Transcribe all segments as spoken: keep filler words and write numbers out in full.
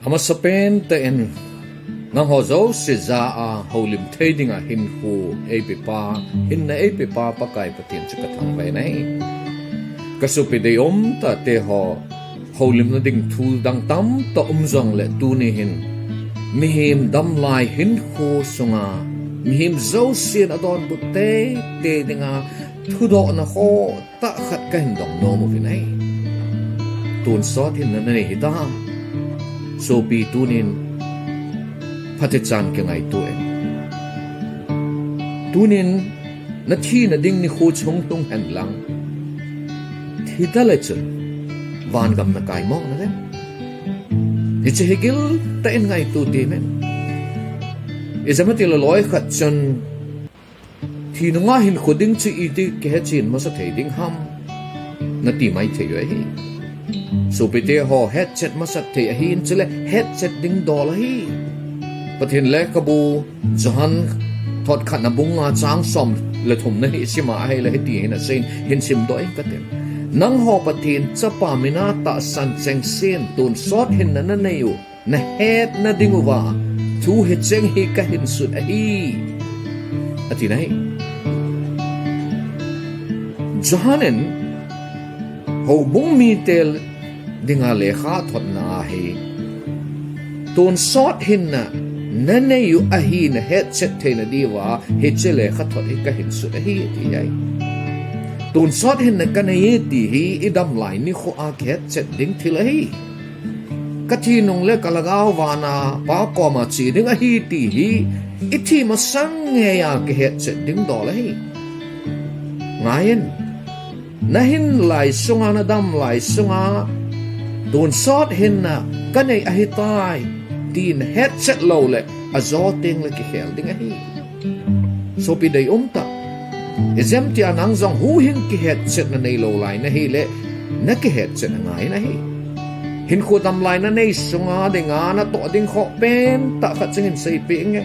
Amasapen tah in, nangho jouse jah a houlim thei dinga hinkho eipepa, hinna eipepa Pakai Pathen chu kathangvah e. Kasopi deium tah teho, houlimna ding thu dang tamtah um jongle tuni hin, mihem damlai hinkho sunga, mihem jousen adonbut teitei dinga, thudohna ho tah khat kahin dong nom uvin ahi. Tonsot hinna nanei hitam? Sopi tunin, phatechan kingaito in. Tunin, nathina ding nikho chu hung lhung hen lang, thita le chun, vangam nakai mong nave. Hiche hi giltah in ngaito temin. Ijemati loi khat chun, thi nunga hinkho ding chu iti kihetchen masa thei ding ham, nati maithei u ahi. Sopi teho, hetchet masat thei ahin, chule hetchet ding dol ahi. Pathen lekhabu, Johan thot khatna bung nga chang som le thumna hi sima ahile hiti hin aseiyin, hin simdoh inge katin. Nangho Pathen Chapa mina tahsan chengsen tonsot hinna nanei u nahetna dinguva thu hicheng hi kahinsut ahi, ati ahi. Johan in houbung mite dinga lekha athotna ahi, tonsot hinna nanei u ahi nahetchet theina diuva hiche lekhathot hi kahinsut ahi, ati ahi. Tonsot hinna kanei e ti hi idamlai nikhoa kihetchet ding thil ahi. Kathi nungle kalhagao vana Pa koma che ding ahi ti hi ithi masang ngeiya kihetchet ding dol ahi. Ngaiyin, nahin lai sunga, nadam lai sunga, tonsot hinna kanei ahitai, ti nahetchet loule, ajo tengle kikhel ding ahi. Sopi deium tah, ijemtia nang jong huhhing kihetchetna neilou lai nahile, nakihetchet angai in ahi. Hinkho damlai nanei sunga dinga natoh ding khoh pentah khat chengin seipeh inge.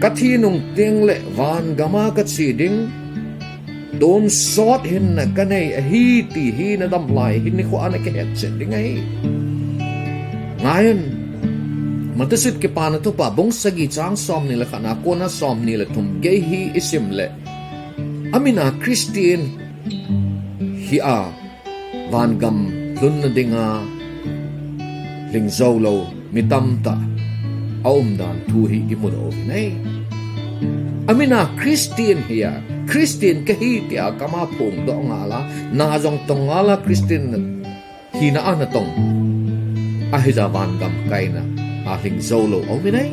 Kathi nung tengle vangama kache ding, tonsot hinna kanei ahi ti hi nadamlai hin nikhoa nakihetchet ding ahi. Ngaiyin, Matthew Kipana Thupha bung sagi chang somni le khatna kona somni le thum gei hi isimle, amina Christian hia vangam lhunna dinga lhingjoulou mi tamtah aumdan thu hi imudoh uve. Amina Christian hia, Christian kahi tia kama phongdoh ngala, na jong tong ngala Christian hina a natong, ahija vangam kaina a lhingjoulou aume.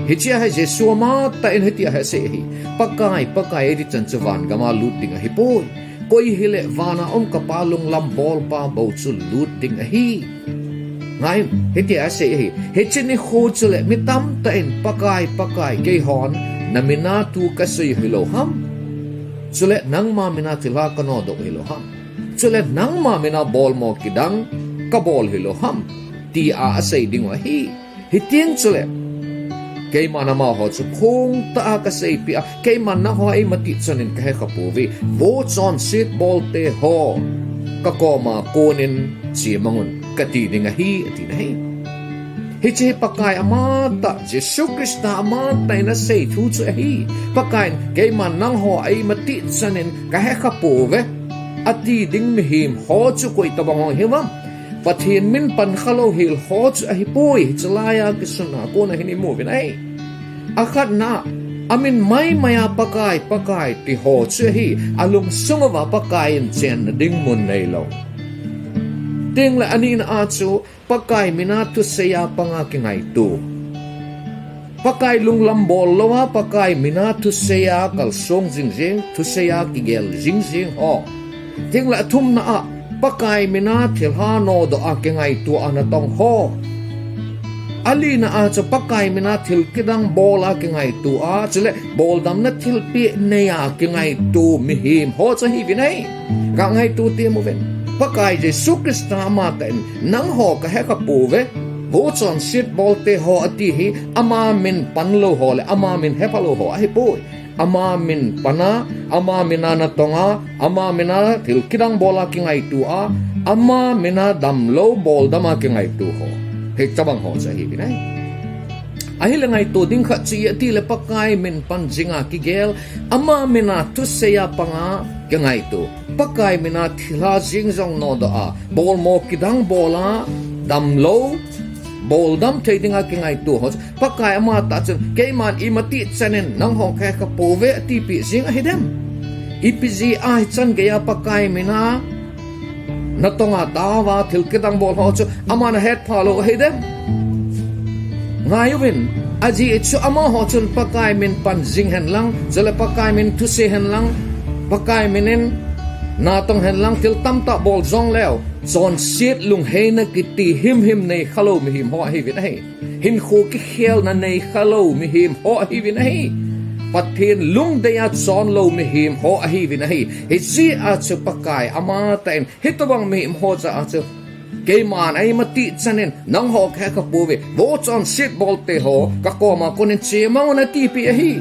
Hichea hi Jesu amatah in hitia hi asei ahi, Pakai, Pakai, eiti chan chu vangama lut ding ahipoi. Koi hile vana um kapa lunglam bolpa bou chu lut ding ahi. Ngaiyin, hitia asei ahi, hiche nikho chule mi tamtah in Pakai, Pakai, keihon namina thu kasei hilou ham, chule nangma mina thilha kanodoh hilou ham, chule nangma mina bolmo kidang kabol hilou ham, tia asei dingu ahi. Hiteng chule, keiman amaho chu phongtah a kaseipeh a, keiman nangho eimatih chanin kahekha pouve, vohchonset bolteho kakoma konin chemangun, kati ding ahi, ati ahi. Hiche hi Pakai amatah, Jesu Christa amatah in asei thu chu ahi. Pakaiyin, keiman nangho eimatih chanin kahekha pouve, ati ding mihem ho chu koi tobang hung hiuvem? Pathen min pankhalou hel ho chu ahipoi, hiche laiya kisunna kona hin imu uvin ahi. Akhatna, amin maimaiya Pakai, Pakai tiho chu ahi, alungsung uva Pakai in chenna ding mun neilou. Tengle anina a chu, Pakai mina thuseiya panga kingaito. Pakai lunglam bol louva, Pakai mina thuseiya kalsong jingjing, thuseiya kigel jingjing ho. Tengle athumna a, Pakai mina thilha nodoh a kingaito a natong ho. Alina a chu Pakai mina thil kidang bol a kingaito a, chule boldamna thilpeh neiya kingaito mihem ho chu ahiuvin ahi. Kangaito teuvin. Pakai Jesu Christa amatah in nangho kahekha pouve, vohchonset bolteho ati hi ama min panlou ho le ama min hephalou ho ahipoi. Ama min pana, ama mina natonga, ama mina thil kidang bola kingaito a, ama mina damlou boldama kingaito ho. Hitabang ho chu ahi vinai. Ahile ngaito ding khat chu iti le Pakai min pan jinga kigel, ama mina thusei a panga kingaito. Pakai mina thilha jing jong nodoh a, bolmo kidang bol a, damlou, boldam thei dinga kingaito ho chu Pakai ama tah chun, keiman imati chanin nangho kahekha pouve atipeh jing ahidem? Ipi jeh a hichan geiya Pakai mina natonga taova thil kidang bol ho chu aman ahetpha lou ahidem? Ngai uvin, ajeh chu amaho chun Pakai min pan jing henlang, chule Pakai min thusei henlang, Pakai minin natong henlang, thil tamtah bol jongleu, chonset lungheina kiti himhim neikhalou mihem ho ahiuvin ahi. Hinkho kikhelna neikhalou mihem ho ahiuvin ahi. Pathen lungdei a chonlou mihem ho ahiuvin ahi. Hijeh a chu Pakai amatah in hitobang mihem ho jah a chu, keiman imati chanin nangho kahekha pouve, vo chonset bolte ho, kakoma konin chemang un atipeh ahi.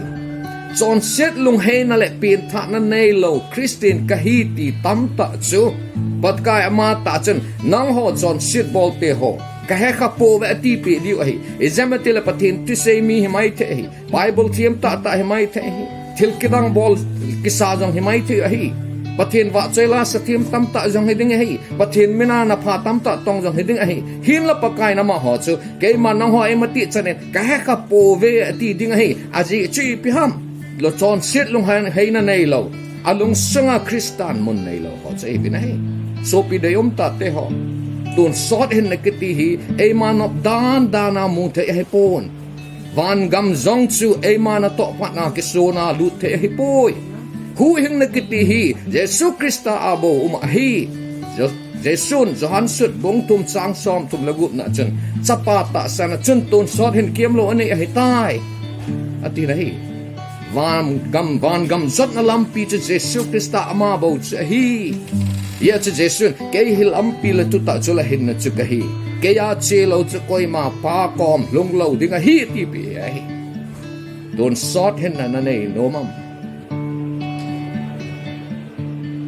Chonset lungheina le penthahna neilou Christian kahi ti tamtah chu, Pakai amatah chun, nangho chonset bolte ho kahekha pouve atipeh diu ahi. Ijemtile Pathen thusei mi himaithei ahi. Bible them tahtah himaithei ahi. Thil kidang bol kisa jong himaithei ahi. Pathen vahchoi la sa them tamtah jong hiding ahi. Pathen mina napha tamtah tong jong hiding ahi. Hinla Pakaiyin amaho chu, keiman nangho imati chanin kahekha pouve ati ding ahi. Ajeh chu ipi ham? Lo chonset lungheina neilou, alungsunga Christan mun neilou ho chu ahiuvin ahi. Sopi deium tahte ho, tonsot hinna kiti hi eima nop dandan a muthei ahipon. Vangam jong chu eima natoh phatna kisona lut thei ahipoi. Huhhingna kiti hi Jesu Christa a bou um ahi. Jo-, Jesun Johan sut bung thum chang somthum le gupna chun, Chapa tahsan a chun tonsot hin kemlou anei ahitai, atin ahi. Vangam, vangam jotna lampi chu Jesu Christa ama bou chu ahi. Hijeh chun Jesun, kei hi lampi le thutah chule hinna chu kahi. Keiya chelou chu koima Pa kom lhunglou ding ahi, atipeh ahi. Tonsot hinna nanei nom am?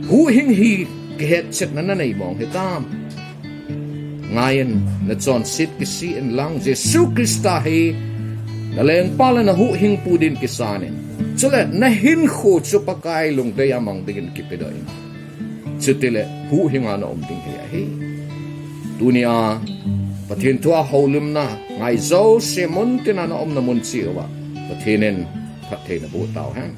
Huhhing hi kihetchetna nanei mong hitam? Ngaiyin, nachonset kisih inlang Jesu Christa hi nalengpa le nahuhhingpu din kisanin, chule nahinkho chu Pakai lungdei a mang dingin kipedoh in. Chutile huhhinga naum ding hi ahi. Tunia Pathen thua houlimna ngai jouse muntina naumna mun cheh uva Pathen in phatthei naboh tauhen.